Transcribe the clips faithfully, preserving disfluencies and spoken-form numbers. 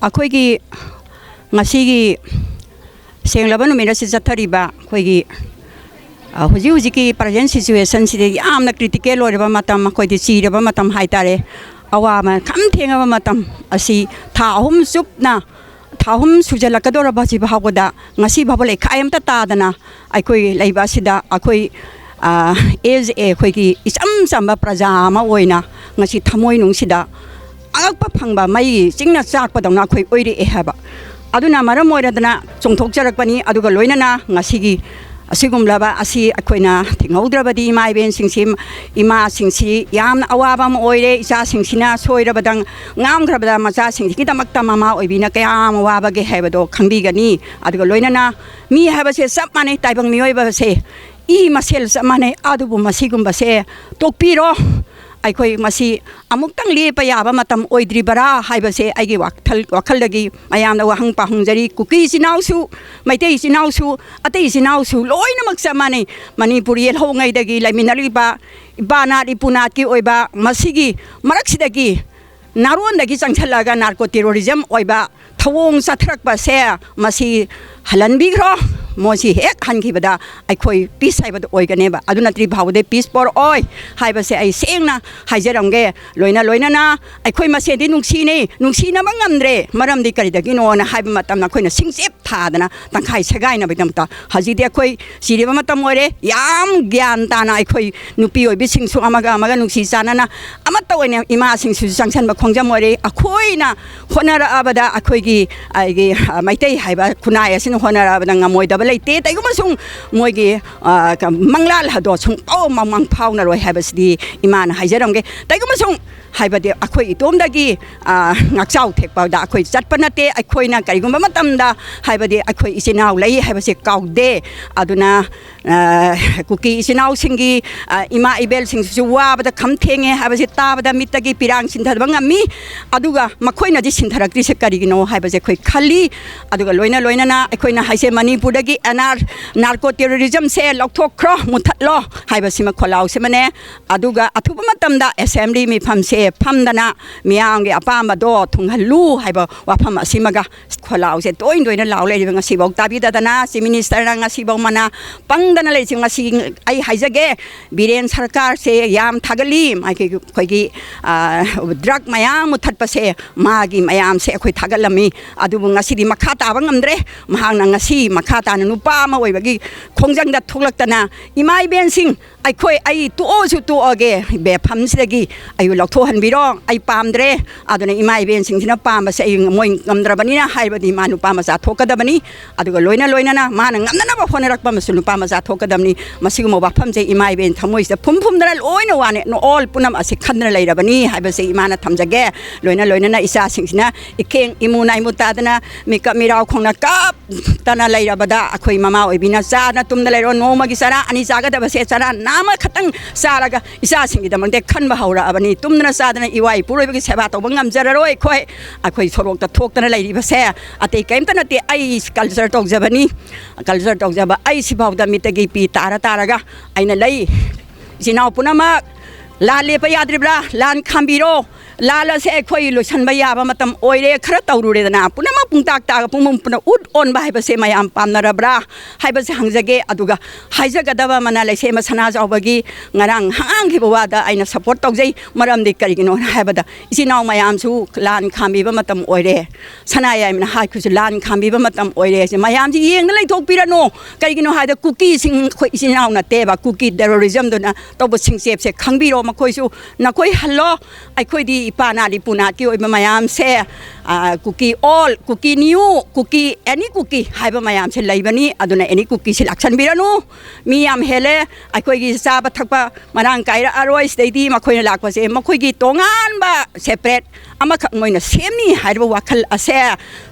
ꯑꯩꯈꯣꯏꯒꯤ ꯉꯁꯤꯒꯤ ꯁꯦꯡꯂꯕ ꯅꯨꯃꯤꯠ ꯑꯁꯤ ꯆꯠꯊꯔꯤꯕ ꯑꯩꯈꯣꯏꯒꯤ, ꯑ, ꯍꯧꯖꯤꯛ ꯍꯧꯖꯤꯛꯀꯤ present situationꯁꯤꯗ ꯌꯥꯝꯅ critical ꯑꯣꯏꯔꯕ ꯃꯇꯝ, ꯑꯩꯈꯣꯏꯗꯤ ꯆꯤꯔꯕ ꯃꯇꯝ ꯍꯥꯏꯇꯥꯔꯦ, ꯑꯋꯥ ꯃꯈꯝ ꯊꯦꯡꯉꯕ ꯃꯇꯝ ꯑꯁꯤ ꯊꯥ ꯑꯍꯨꯝ ꯆꯨꯞꯅ, ꯊꯥ ꯑꯍꯨꯝ ꯁꯨꯖꯜꯂꯛꯀꯗꯧꯔꯕ ꯑꯁꯤ ꯐꯥꯎꯕꯗ ꯉꯁꯤ ꯐꯥꯎꯕ ꯂꯩꯈꯥꯏ ꯑꯃꯇ ꯇꯥꯗꯅ ꯑꯩꯈꯣꯏ ꯂꯩꯕ ꯑꯁꯤꯗ ꯑꯩꯈꯣꯏ, ꯑ, as a ꯑꯩꯈꯣꯏꯒꯤ ꯏꯆꯝ ꯆꯝꯕ ꯄ꯭ꯔꯖꯥ ꯑꯃ ꯑꯣꯏꯅ ꯉꯁꯤ ꯊꯃꯣꯏꯅꯨꯡꯁꯤꯗ ꯑꯉꯛꯄ ꯐꯪꯕ ꯃꯩ ꯆꯤꯡꯅ ꯆꯥꯛꯄꯗꯧꯅ ꯑꯩꯈꯣꯏ ꯑꯣꯏꯔꯛꯑꯦ ꯍꯥꯏꯕ꯫ ꯑꯗꯨꯅ ꯃꯔꯝ ꯑꯣꯏꯔꯗꯅ ꯆꯣꯡꯊꯣꯛꯆꯔꯛꯄꯅꯤ꯫ ꯑꯗꯨꯒ ꯂꯣꯏꯅꯅ ꯉꯁꯤꯒꯤ ꯑꯁꯤꯒꯨꯝꯂꯕ ꯑꯁꯤ ꯑꯩꯈꯣꯏꯅ ꯊꯤꯡꯍꯧꯗ꯭ꯔꯕꯗꯤ ꯏꯃꯥ ꯏꯕꯦꯟꯁꯤꯡꯁꯤ, ꯏꯃꯥꯁꯤꯡꯁꯤ ꯌꯥꯝꯅ ꯑꯋꯥꯕ ꯑꯃ ꯑꯣꯏꯔꯦ꯫ ꯏꯆꯥꯁꯤꯡꯁꯤꯅ ꯁꯣꯏꯔꯕꯗ, ꯉꯥꯝꯈ꯭ꯔꯕꯗ ꯃꯆꯥꯁꯤꯡꯁꯤꯒꯤꯗꯃꯛꯇ ꯃꯃꯥ ꯑꯣꯏꯕꯤꯅ ꯀꯌꯥꯝ ꯋꯥꯕꯒꯦ ꯍꯥꯏꯕꯗꯣ ꯈꯪꯕꯤꯒꯅꯤ꯫ ꯑꯗꯨꯒ ꯂꯣꯏꯅꯅ ꯃꯤ ꯍꯥꯏꯕꯁꯦ ꯆꯞ ꯃꯥꯟꯅꯩ, ꯇꯥꯏꯕꯪ ꯃꯤꯑꯣꯏꯕꯁꯦ ꯏ ꯃꯁꯦꯜ ꯆꯞ ꯃꯥꯟꯅꯩ꯫ ꯑꯗꯨꯕꯨ ꯃꯁꯤꯒꯨꯝꯕꯁꯦ ꯇꯣꯛꯄꯤꯔꯣ꯫ ꯑꯩꯈꯣꯏ ꯃꯁꯤ ꯑꯃꯨꯛꯇꯪ ꯂꯦꯞꯄ ꯌꯥꯕ ꯃꯇꯝ ꯑꯣꯏꯗ꯭ꯔꯤꯕꯔꯥ ꯍꯥꯏꯕꯁꯦ ꯑꯩꯒꯤ ꯋꯥꯈꯜ, ꯋꯥꯈꯜꯗꯒꯤ ꯃꯌꯥꯝꯗ ꯋꯥꯍꯪ ꯄꯥꯎꯍꯪꯖꯔꯤ꯫ ꯀꯨꯀꯤ ꯏꯆꯤꯟ ꯏꯅꯥꯎꯁꯨ, ꯃꯩꯇꯩ ꯏꯆꯤꯟ ꯏꯅꯥꯎꯁꯨ, ꯑꯇꯩ ꯏꯆꯤꯟ ꯏꯅꯥꯎꯁꯨ ꯂꯣꯏꯅꯃꯛ ꯆꯞ ꯃꯥꯟꯅꯩ꯫ ꯃꯅꯤꯄꯨꯔ ꯌꯦꯜꯍꯧꯉꯩꯗꯒꯤ ꯂꯩꯃꯤꯟꯅꯔꯤꯕ ꯏꯄꯥꯅꯥꯠ ꯏꯄꯨꯅꯥꯠꯀꯤ ꯑꯣꯏꯕ ꯃꯁꯤꯒꯤ ꯃꯔꯛꯁꯤꯗꯒꯤ ꯅꯥꯔꯣꯟꯗꯒꯤ ꯆꯪꯁꯤꯜꯂꯒ narco terrorism ꯑꯣꯏꯕ ꯊꯧꯑꯣꯡ ꯆꯠꯊꯔꯛꯄꯁꯦ ꯃꯁꯤ ꯍꯜꯍꯟꯕꯤꯈ꯭ꯔꯣ꯫ ꯃꯣꯏꯁꯤ ꯍꯦꯛ ꯍꯟꯈꯤꯕꯗ ꯑꯩꯈꯣꯏ peace ꯍꯥꯏꯕꯗꯣ ꯑꯣꯏꯒꯅꯦꯕ꯫ ꯑꯗꯨ ꯅꯠꯇ꯭ꯔꯤ ꯐꯥꯎꯕꯗꯤ peace ꯄꯣꯔꯛꯑꯣꯏ ꯍꯥꯏꯕꯁꯦ ꯑꯩ ꯁꯦꯡꯅ ꯍꯥꯏꯖꯔꯝꯒꯦ꯫ ꯂꯣꯏꯅ ꯂꯣꯏꯅꯅ ꯑꯩꯈꯣꯏ ꯃꯁꯦꯟꯗꯤ ꯅꯨꯡꯁꯤꯅꯩ, ꯅꯨꯡꯁꯤꯅꯕ ꯉꯝꯗ꯭ꯔꯦ꯫ ꯃꯔꯝꯗꯤ ꯀꯔꯤꯗꯒꯤꯅꯣꯅ ꯍꯥꯏꯕ ꯃꯇꯝꯗ ꯑꯩꯈꯣꯏꯅ ꯁꯤꯡꯆꯦꯞ ꯊꯥꯗꯅ ꯇꯪꯈꯥꯏ ꯁꯦꯒꯥꯏꯅꯕꯒꯤꯗꯃꯛꯇ ꯍꯧꯖꯤꯛꯇꯤ ꯑꯩꯈꯣꯏ ꯆꯤꯔꯤꯕ ꯃꯇꯝ ꯑꯣꯏꯔꯦ꯫ ꯌꯥꯝ ꯒ꯭ꯌꯥꯟ ꯇꯥꯅ ꯑꯩꯈꯣꯏ ꯅꯨꯄꯤ ꯑꯣꯏꯕꯤꯁꯤꯡꯁꯨ ꯑꯃꯒ ꯑꯃꯒ ꯅꯨꯡꯁꯤ ꯆꯥꯟꯅꯅ ꯑꯃꯠꯇ ꯑꯣꯏꯅ ꯏꯃꯥꯁꯤꯡꯁꯤꯁꯨ ꯆꯪꯁꯟꯕ ꯈꯣꯡꯖꯪ ꯑꯣꯏꯔꯦ꯫ ꯑꯩꯈꯣꯏꯅ ꯍꯣꯠꯅꯔꯛꯑꯕꯗ ꯑꯩꯈꯣꯏꯒꯤ, ꯑꯩꯒꯤ, ꯑ, ꯃꯩꯇꯩ ꯍꯥꯏꯕ ꯈꯨꯟꯅꯥꯏ ꯑꯁꯤꯅ ꯍꯣꯠꯅꯔꯛꯑꯕꯗ ꯉꯝꯃꯣꯏꯗꯕ ꯂꯩꯇꯦ꯫ ꯀꯩꯒꯨꯝꯕ ꯁꯨꯝ ꯃꯣꯏꯒꯤ, ꯑ, ꯀ-, ꯃꯪꯂꯥꯜ ꯑꯗꯣ ꯁꯨꯡꯄꯥꯎ ꯃꯪ-, ꯃꯪ ꯐꯥꯎꯅꯔꯣꯏ ꯍꯥꯏꯕꯁꯤꯗꯤ ꯏꯃꯥꯅ ꯍꯥꯏꯖꯔꯝꯒꯦ꯫ ꯀꯩꯒꯨꯝꯕ ꯁꯨꯝ ꯍꯥꯏꯕꯗꯤ ꯑꯩꯈꯣꯏ ꯏꯇꯣꯝꯗꯒꯤ, ꯑ, ꯉꯥꯛꯆꯥꯎ ꯊꯦꯛꯄꯗ ꯑꯩꯈꯣꯏ ꯆꯠꯄ ꯅꯠꯇꯦ꯫ ꯑꯩꯈꯣꯏꯅ ꯀꯔꯤꯒꯨꯝꯕ ꯃꯇꯝꯗ ꯍꯥꯏꯕꯗꯤ ꯑꯩꯈꯣꯏ ꯏꯆꯤꯟ ꯏꯅꯥꯎ ꯂꯩ ꯍꯥꯏꯕꯁꯦ ꯀꯥꯎꯗꯦ꯫ ꯑꯗꯨꯅ, ꯑ, ꯀꯨꯀꯤ ꯏꯆꯤꯟ ꯏꯅꯥꯎꯁꯤꯡꯒꯤ, ꯑ, ꯏꯃꯥ ꯏꯕꯦꯜꯁꯤꯡꯁꯤꯁꯨ ꯋꯥꯕꯗ ꯈꯝ ꯊꯦꯡꯉꯦ ꯍꯥꯏꯕꯁꯦ ꯇꯥꯕꯗ ꯃꯤꯠꯇꯒꯤ ꯄꯤꯔꯥꯡ ꯁꯤꯟꯊꯕ ꯉꯝꯃꯤ꯫ ꯑꯗꯨꯒ ꯃꯈꯣꯏꯅꯗꯤ ꯁꯤꯟꯊꯔꯛꯇ꯭ꯔꯤꯁꯦ ꯀꯔꯤꯒꯤꯅꯣ ꯍꯥꯏꯕꯁꯦ ꯑꯩꯈꯣꯏ ꯈꯜꯂꯤ꯫ ꯑꯗꯨꯒ ꯂꯣꯏꯅ ꯂꯣꯏꯅꯅ ꯑꯩꯈꯣꯏꯅ ꯍꯥꯏꯁꯦ ꯃꯅꯤꯄꯨꯔꯗꯒꯤ N R, narco terrorismꯁꯦ ꯂꯧꯊꯣꯛꯈ꯭ꯔꯣ, ꯃꯨꯊꯠꯂꯣ ꯍꯥꯏꯕꯁꯤꯃ ꯈꯣꯜꯂꯥꯎꯁꯤꯃꯅꯦ꯫ ꯑꯗꯨꯒ ꯑꯊꯨꯕ ꯃꯇꯝꯗ assembly ꯃꯤꯐꯝꯁꯦ ꯐꯝꯗꯅ ꯃꯤꯌꯥꯝꯒꯤ ꯑꯄꯥꯝꯕꯗꯣ ꯊꯨꯡꯍꯜꯂꯨ ꯍꯥꯏꯕ ꯋꯥꯐꯝ ꯑꯁꯤꯃꯒ ꯈꯣꯜꯂꯥꯎꯁꯦ ꯇꯣꯏꯅ ꯇꯣꯏꯅ ꯂꯥꯎ ꯂꯩꯔꯤꯕ ꯉꯁꯤꯐꯥꯎ ꯇꯥꯕꯤꯗꯗꯅ, ꯆꯤꯐ ꯃꯤꯅꯤꯁꯇꯔꯅ ꯉꯁꯤꯐꯥꯎ ꯃꯅꯥ ꯄꯪꯗꯅ ꯂꯩꯔꯤꯁꯦ꯫ ꯉꯁꯤ ꯑꯩ ꯍꯥꯏꯖꯒꯦ, ꯕꯤꯔꯦꯟ ꯁꯔꯀꯥꯔꯁꯦ ꯌꯥꯝ ꯊꯥꯒꯠꯂꯤ꯫ ꯃꯥꯒꯤ ꯑꯩꯈꯣꯏꯒꯤ, ꯑ, ꯗ꯭ꯔꯒ ꯃꯌꯥꯝ ꯃꯨꯊꯠꯄꯁꯦ, ꯃꯥꯒꯤ ꯃꯌꯥꯝꯁꯦ ꯑꯩꯈꯣꯏ ꯊꯥꯒꯠꯂꯝꯃꯤ꯫ ꯑꯗꯨꯕꯨ ꯉꯁꯤꯗꯤ ꯃꯈꯥ ꯇꯥꯕ ꯉꯝꯗ꯭ꯔꯦ꯫ ꯃꯍꯥꯛꯅ ꯉꯁꯤ ꯃꯈꯥ ꯇꯥꯅ ꯅꯨꯄꯥ ꯑꯃ ꯑꯣꯏꯕꯒꯤ ꯈꯣꯡꯖꯪꯗ ꯊꯣꯛꯂꯛꯇꯅ, "ꯏꯃꯥ ꯏꯕꯦꯟꯁꯤꯡ, ꯑꯩꯈꯣꯏ, ꯑꯩ ꯇꯣꯛꯑꯁꯨ ꯇꯣꯛꯑꯒꯦ, ꯕꯦꯐꯝꯁꯤꯗꯒꯤ ꯑꯩꯕꯨ ꯂꯧꯊꯣꯛꯍꯟꯕꯤꯔꯣ, ꯑꯩ ꯄꯥꯝꯗ꯭ꯔꯦ꯫ ꯑꯗꯨꯅ ꯏꯃꯥ ꯏꯕꯦꯟꯁꯤꯡꯁꯤꯅ ꯄꯥꯝꯕꯁꯦ ꯑꯩ ꯃꯣꯏ ꯉꯝꯗ꯭ꯔꯕꯅꯤꯅ" ꯍꯥꯏꯕꯗꯤ ꯃꯥ ꯅꯨꯄꯥ ꯃꯆꯥ ꯊꯣꯛꯀꯗꯕꯅꯤ꯫ ꯑꯗꯨꯒ ꯂꯣꯏꯅ ꯂꯣꯏꯅꯅ ꯃꯥꯅ ꯉꯝꯅꯅꯕ ꯍꯣꯠꯅꯔꯛꯄ ꯑꯃꯁꯨ ꯅꯨꯄꯥ ꯃꯆꯥ ꯊꯣꯛꯀꯗꯕꯅꯤ꯫ ꯃꯁꯤꯒꯨꯝꯕ ꯋꯥꯐꯝꯁꯦ ꯏꯃꯥ ꯏꯕꯦꯟ ꯊꯃꯣꯏꯁꯤꯗ ꯐꯨꯝ ꯐꯨꯝꯗꯅ ꯂꯣꯏꯅ ꯋꯥꯅꯦ, all ꯄꯨꯝꯅꯃꯛ ꯑꯁꯤ ꯈꯟꯗꯅ ꯂꯩꯔꯕꯅꯤ ꯍꯥꯏꯕꯁꯦ ꯏꯃꯥꯅ ꯊꯝꯖꯒꯦ꯫ ꯂꯣꯏꯅ ꯂꯣꯏꯅꯅ ꯏꯆꯥꯁꯤꯡꯁꯤꯅ ꯏꯈꯦꯡ ꯏꯃꯨ ꯅꯥꯏꯃꯨ ꯇꯥꯗꯅ ꯃꯤꯀꯞ ꯃꯤꯔꯥꯎ ꯈꯣꯡꯅ ꯀꯞ ꯇꯅ ꯂꯩꯔꯕꯗ ꯑꯩꯈꯣꯏ ꯃꯃꯥ ꯑꯣꯏꯕꯤꯅ ꯆꯥꯗꯅ ꯇꯨꯝꯗ ꯂꯩꯔꯣ, ꯅꯣꯡꯃꯒꯤ ꯆꯔꯥ ꯑꯅꯤ ꯆꯥꯒꯗꯕꯁꯦ ꯆꯔꯥ ꯅꯥꯝꯃ ꯈꯛꯇꯪ ꯆꯥꯔꯒ ꯏꯆꯥꯁꯤꯡꯒꯤꯗꯃꯛꯇ ꯈꯟꯕ ꯍꯧꯔꯛꯑꯕꯅꯤ꯫ ꯇꯨꯝꯗꯅ ꯆꯥꯗꯅ ꯏꯋꯥ ꯏꯄꯨꯔꯣꯏꯕꯒꯤ ꯁꯦꯕꯥ ꯇꯧꯕ ꯉꯝꯖꯔꯔꯣꯏ ꯑꯩꯈꯣꯏ꯫ ꯑꯩꯈꯣꯏ ꯁꯣꯔꯣꯛꯇ ꯊꯣꯛꯇꯅ ꯂꯩꯔꯤꯕꯁꯦ ꯑꯇꯩ ꯀꯔꯤꯝꯇ ꯅꯠꯇꯦ, ꯑꯩ ꯀꯜꯆꯔ ꯇꯧꯖꯕꯅꯤ꯫ ꯀꯜꯆꯔ ꯇꯧꯖꯕ ꯑꯩ ꯁꯤꯐꯥꯎꯗ ꯃꯤꯠꯇꯒꯤ ꯄꯤ ꯇꯥꯔ ꯇꯥꯔꯒ ꯑꯩꯅ ꯂꯩ꯫ ꯏꯆꯤꯟ ꯏꯅꯥꯎ ꯄꯨꯝꯅꯃꯛ, ꯂꯥꯟ ꯂꯦꯞꯄ ꯌꯥꯗ꯭ꯔꯤꯕ꯭ꯔꯥ? ꯂꯥꯟ ꯈꯥꯝꯕꯤꯔꯣ꯫ ꯂꯥꯟ ꯑꯁꯦ ꯑꯩꯈꯣꯏ ꯂꯣꯏꯁꯤꯟꯕ ꯌꯥꯕ ꯃꯇꯝ ꯑꯣꯏꯔꯦ꯫ ꯈꯔ ꯇꯧꯔꯨꯔꯦꯗꯅ, ꯄꯨꯝꯅꯃꯛ ꯄꯨꯡꯇꯥꯛ ꯇꯥꯛꯑꯒ ꯄꯨꯡꯃꯝ ꯄꯨꯝꯅ ꯎꯠ ꯑꯣꯟꯕ ꯍꯥꯏꯕꯁꯦ ꯃꯌꯥꯝ ꯄꯥꯝꯅꯔꯕ꯭ꯔꯥ ꯍꯥꯏꯕꯁꯦ ꯍꯪꯖꯒꯦ꯫ ꯑꯗꯨꯒ ꯍꯥꯏꯖꯒꯗꯕ ꯑꯃꯅ, ꯂꯩꯁꯦꯝꯕ ꯁꯅꯥꯖꯥꯎꯕꯒꯤ ꯉꯔꯥꯡ ꯉꯥꯡꯈꯤꯕ ꯋꯥꯗ ꯑꯩꯅ ꯁꯄꯣꯔꯠ ꯇꯧꯖꯩ꯫ ꯃꯔꯝꯗꯤ ꯀꯔꯤꯒꯤꯅꯣ ꯍꯥꯏꯕꯗ, ꯏꯆꯤꯟ ꯏꯅꯥꯎ ꯃꯌꯥꯝꯁꯨ ꯂꯥꯟ ꯈꯥꯝꯕꯤꯕ ꯃꯇꯝ ꯑꯣꯏꯔꯦ꯫ ꯁꯅꯥ ꯌꯥꯏꯃꯅ ꯍꯥꯏꯈꯤꯕꯁꯨ, ꯂꯥꯟ ꯈꯥꯝꯕꯤꯕ ꯃꯇꯝ ꯑꯣꯏꯔꯦ꯫ ꯁꯤ ꯃꯌꯥꯝꯁꯤ ꯌꯦꯡꯗ ꯂꯩꯊꯣꯛꯄꯤꯔꯅꯨ꯫ ꯀꯩꯒꯤꯅꯣ ꯍꯥꯏꯗ, ꯀꯨꯀꯤꯁꯤꯡ ꯑꯩꯈꯣꯏ ꯏꯆꯤꯟ ꯏꯅꯥꯎ ꯅꯠꯇꯦꯕ꯫ ꯀꯨꯀꯤ ꯇꯦꯔꯣꯔꯤꯖꯝꯗꯨꯅ ꯇꯧꯕ ꯁꯤꯡꯆꯦꯞꯁꯦ ꯈꯪꯕꯤꯔꯣ꯫ ꯃꯈꯣꯏꯁꯨ ꯅꯈꯣꯏ ꯍꯜꯂꯣ꯫ ꯑꯩꯈꯣꯏꯗꯤ ꯏꯄꯥ ꯅꯥꯠ ꯏꯄꯨ ꯅꯥꯠꯀꯤ ꯑꯣꯏꯕ ꯃꯌꯥꯝꯁꯦ, ꯑ, ꯀꯨꯀꯤ ꯑꯣꯜ, ꯀꯨꯀꯤ ꯅ꯭ꯌꯨ, ꯀꯨꯀꯤ, ꯑꯦꯅꯤ ꯀꯨꯀꯤ ꯍꯥꯏꯕ ꯃꯌꯥꯝꯁꯦ ꯂꯩꯕꯅꯤ꯫ ꯑꯗꯨꯅ ꯑꯦꯅꯤ ꯀꯨꯀꯤꯁꯤ ꯂꯥꯛꯁꯟꯕꯤꯔꯅꯨ꯫ ꯃꯤ ꯌꯥꯝ ꯍꯦꯜꯂꯦ꯫ ꯑꯩꯈꯣꯏꯒꯤ ꯆꯥꯕ ꯊꯛꯄ ꯃꯔꯥꯡ ꯀꯥꯏꯔꯛꯑꯔꯣꯏ꯫ ꯁꯤꯗꯩꯗꯤ ꯃꯈꯣꯏꯅ ꯂꯥꯛꯄꯁꯦ ꯃꯈꯣꯏꯒꯤ ꯇꯣꯉꯥꯟꯕ ꯁꯦꯄꯔꯦꯠ ꯑꯃꯈꯛ ꯃꯣꯏꯅ ꯁꯦꯝꯅꯤ ꯍꯥꯏꯔꯤꯕ ꯋꯥꯈꯜ ꯑꯁꯦ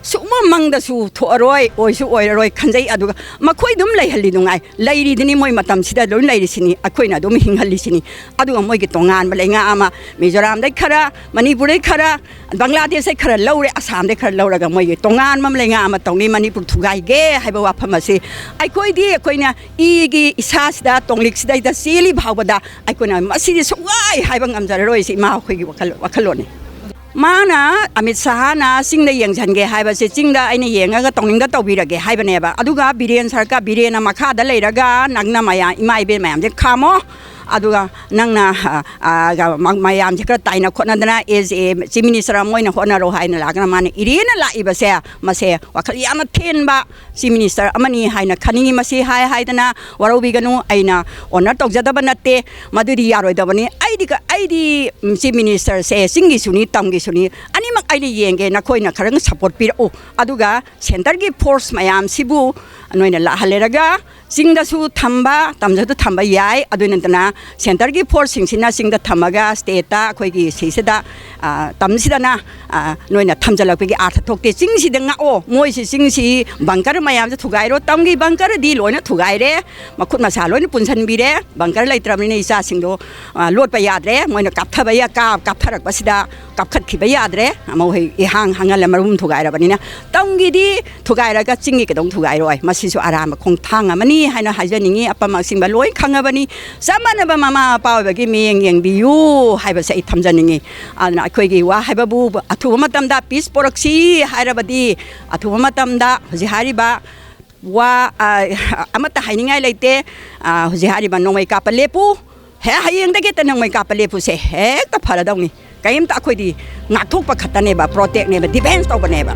ꯁꯨꯡꯃꯪ ꯃꯪꯗꯁꯨ ꯊꯣꯛꯑꯔꯣꯏ, ꯑꯣꯏꯁꯨ ꯑꯣꯏꯔꯔꯣꯏ ꯈꯟꯖꯩ꯫ ꯑꯗꯨꯒ ꯃꯈꯣꯏ ꯑꯗꯨꯝ ꯂꯩꯍꯜꯂꯤ ꯅꯨꯡꯉꯥꯏ, ꯂꯩꯔꯤꯗꯨꯅꯤ ꯃꯣꯏ ꯃꯇꯝꯁꯤꯗ ꯑꯗꯨꯝ ꯂꯩꯔꯤꯁꯤꯅꯤ꯫ ꯑꯩꯈꯣꯏꯅ ꯑꯗꯨꯝ ꯍꯤꯡꯍꯜꯂꯤꯁꯤꯅꯤ꯫ ꯑꯗꯨꯒ ꯃꯣꯏꯒꯤ ꯇꯣꯉꯥꯟꯕ ꯂꯩꯉꯥꯛ ꯑꯃ, ꯃꯤꯖꯣꯔꯥꯝꯗꯩ ꯈꯔ, ꯃꯅꯤꯄꯨꯔꯗꯩ ꯈꯔ, ꯕꯪꯒ꯭ꯂꯥꯗꯦꯁꯇꯩ ꯈꯔ ꯂꯧꯔꯦ, ꯑꯁꯥꯝꯗꯩ ꯈꯔ ꯂꯧꯔꯒ ꯃꯣꯏꯒꯤ ꯇꯣꯉꯥꯟꯕ ꯑꯃ ꯂꯩꯉꯥꯛ ꯑꯃ ꯇꯧꯅꯤ, ꯃꯅꯤꯄꯨꯔ ꯊꯨꯒꯥꯏꯒꯦ ꯍꯥꯏꯕ ꯋꯥꯐꯝ ꯑꯁꯤ ꯑꯩꯈꯣꯏꯗꯤ, ꯑꯩꯈꯣꯏꯅ ꯏꯒꯤ ꯏꯁꯥꯁꯤꯗ, ꯇꯣꯡꯂꯤꯛꯁꯤꯗꯩꯗ ꯆꯦꯜꯂꯤ ꯐꯥꯎꯕꯗ ꯑꯩꯈꯣꯏꯅ ꯃꯁꯤꯗꯤ ꯁꯨꯡꯍꯥꯏ ꯍꯥꯏꯕ ꯉꯝꯖꯔꯔꯣꯏ꯫ ꯁꯤ ꯏꯃꯥ ꯑꯩꯈꯣꯏꯒꯤ ꯋꯥꯈꯜ-, ꯋꯥꯈꯜꯂꯣꯟꯅꯤ꯫ ꯃꯥꯅ, ꯑꯃꯤꯠ ꯁꯍꯥꯅ ꯆꯤꯡꯗ ꯌꯦꯡꯁꯤꯟꯒꯦ ꯍꯥꯏꯕꯁꯦ, ꯆꯤꯡꯗ ꯑꯩꯅ ꯌꯦꯡꯉꯒ ꯇꯧꯅꯤꯡꯗ ꯇꯧꯕꯤꯔꯒꯦ ꯍꯥꯏꯕꯅꯦꯕ꯫ ꯑꯗꯨꯒ ꯕꯤꯔꯦꯟ ꯁꯔꯀꯥꯔ, ꯕꯤꯔꯦꯟꯅ ꯃꯈꯥꯗ ꯂꯩꯔꯒ ꯅꯪꯅ ꯃꯌꯥꯝ, ꯏꯃꯥ ꯏꯕꯦꯟ ꯃꯌꯥꯝꯁꯦ ꯈꯥꯝꯃꯣ, ꯑꯗꯨꯒ ꯅꯪꯅ, ꯑ, ꯑ, ꯃ-, ꯃꯌꯥꯝꯁꯦ ꯈꯔ ꯇꯥꯏꯅ ꯈꯣꯠꯅꯗꯅ, as a chief minister ꯑꯃ ꯑꯣꯏꯅ ꯍꯣꯠꯅꯔꯣ ꯍꯥꯏꯅ ꯂꯥꯛꯑꯒꯅ, ꯃꯥꯅ ꯏꯔꯦꯅ ꯂꯥꯛꯏꯕꯁꯦ, ꯃꯁꯦ ꯋꯥꯈꯜ ꯌꯥꯝꯅ ꯊꯦꯟꯕ chief minister ꯑꯃꯅꯤ ꯍꯥꯏꯅ ꯈꯟꯅꯤꯡꯉꯤ꯫ ꯃꯁꯤ ꯍꯥꯏ ꯍꯥꯏꯗꯅ ꯋꯥꯔꯧꯕꯤꯒꯅꯨ, ꯑꯩꯅ honour ꯇꯧꯖꯗꯕ ꯅꯠꯇꯦ, ꯃꯗꯨꯗꯤ ꯌꯥꯔꯣꯏꯗꯕꯅꯤ꯫ ꯑꯩꯗꯤ ꯀ-, ꯑꯩꯗꯤ, ꯎꯝ, chief ministerꯁꯦ ꯆꯤꯡꯒꯤꯁꯨꯅꯤ, ꯇꯝꯒꯤꯁꯨꯅꯤ, ꯑꯅꯤꯃꯛ ꯑꯩꯅ ꯌꯦꯡꯒꯦ, ꯅꯈꯣꯏꯅ ꯈꯔ support ꯄꯤꯔꯛꯎ꯫ ꯑꯗꯨꯒ centreꯒꯤ force ꯃꯌꯥꯝꯁꯤꯕꯨ ꯅꯣꯏꯅ ꯂꯥꯛꯍꯜꯂꯦꯔꯒ ꯆꯤꯡꯗꯁꯨ ꯊꯝꯕ, ꯇꯝꯗꯁꯨ ꯊꯝꯕ ꯌꯥꯏ꯫ ꯑꯗꯨ ꯅꯠꯇꯅ centreꯒꯤ forceꯁꯤꯡꯁꯤꯅ ꯆꯤꯡꯗ ꯊꯝꯃꯒ stateꯇ ꯑꯩꯈꯣꯏꯒꯤ ꯁꯤꯁꯤꯗ, ꯑ, ꯇꯝꯁꯤꯗꯅ, ꯑ, ꯅꯣꯏꯅ ꯊꯝꯖꯤꯜꯂꯛꯄꯒꯤ ꯑꯥꯔꯊ ꯊꯣꯛꯇꯦ꯫ ꯆꯤꯡꯁꯤꯗ ꯉꯥꯛꯑꯣ, ꯃꯣꯏꯁꯤ ꯆꯤꯡꯁꯤ bunker ꯃꯌꯥꯝꯁꯦ ꯊꯨꯒꯥꯏꯔꯣ, ꯇꯝꯒꯤ bunkerꯗꯤ ꯂꯣꯏꯅ ꯊꯨꯒꯥꯏꯔꯦ, ꯃꯈꯨꯠ ꯃꯁꯥ ꯂꯣꯏꯅ ꯄꯨꯟꯁꯤꯟꯕꯤꯔꯦ꯫ Bunker ꯂꯩꯇ꯭ꯔꯕꯅꯤꯅ ꯏꯆꯥꯁꯤꯡꯗꯣ, ꯑ, ꯂꯣꯠꯄ ꯌꯥꯗ꯭ꯔꯦ, ꯃꯣꯏꯅ ꯀꯥꯞꯊꯕ ꯌꯥ-, ꯀꯥꯞ-, ꯀꯥꯞꯊꯔꯛꯄꯁꯤꯗ ꯀꯥꯞꯈꯠꯈꯤꯕ ꯌꯥꯗ꯭ꯔꯦ, ꯃꯈꯣꯏ ꯏꯍꯥꯡ ꯍꯥꯡꯍꯜꯂꯦ, ꯃꯔꯨꯝ ꯊꯨꯒꯥꯏꯔꯕꯅꯤꯅ꯫ ꯇꯝꯒꯤꯗꯤ ꯊꯨꯒꯥꯏꯔꯒ ꯆꯤꯡꯒꯤ ꯀꯩꯗꯧ ꯊꯨꯒꯥꯏꯔꯣꯏ? ꯃꯁꯤꯁꯨ ꯑꯔꯥꯟꯕ ꯈꯣꯡꯊꯥꯡ ꯑꯃꯅꯤ ꯍꯥꯏꯅ ꯍꯥꯏꯖꯅꯤꯡꯉꯤ꯫ ꯑꯄꯥꯝꯕ ꯑꯁꯤꯡꯕ ꯂꯣꯏ ꯈꯪꯉꯕꯅꯤ꯫ ꯆꯞ ꯃꯥꯟꯅꯕ ꯃꯃꯥ ꯃꯄꯥ ꯑꯣꯏꯕꯒꯤ ꯃꯤꯠꯌꯦꯡ ꯌꯦꯡꯕꯤꯌꯨ ꯍꯥꯏꯕꯁꯦ ꯑꯩ ꯊꯝꯖꯅꯤꯡꯉꯤ꯫ ꯑꯗꯨꯅ ꯑꯩꯈꯣꯏꯒꯤ ꯋꯥ ꯍꯥꯏꯕꯕꯨ ꯑꯊꯨꯕ ꯃꯇꯝꯗ peace ꯄꯣꯔꯛꯁꯤ ꯍꯥꯏꯔꯕꯗꯤ, ꯑꯊꯨꯕ ꯃꯇꯝꯗ ꯍꯧꯖꯤꯛ ꯍꯥꯏꯔꯤꯕ ꯋꯥ, ꯑ, ꯑꯃꯠꯇ ꯍꯥꯏꯅꯤꯡꯉꯥꯏ ꯂꯩꯇꯦ꯫ ꯑ, ꯍꯧꯖꯤꯛ ꯍꯥꯏꯔꯤꯕ ꯅꯣꯡꯃꯩ ꯀꯥꯞꯄ ꯂꯦꯞꯄꯨ, ꯍꯦ, ꯍꯌꯦꯡꯗꯒꯤ ꯍꯦꯛꯇ ꯅꯣꯡꯃꯩ ꯀꯥꯞꯄ ꯂꯦꯞꯄꯨꯁꯦ, ꯍꯦꯛꯇ ꯐꯔꯗꯧꯅꯤ꯫ ꯀꯔꯤꯝꯇ ꯑꯩꯈꯣꯏꯗꯤ ꯉꯥꯛꯊꯣꯛꯄ ꯈꯛꯇꯅꯦꯕ, protectꯅꯦꯕ, defence ꯇꯧꯕꯅꯦꯕ꯫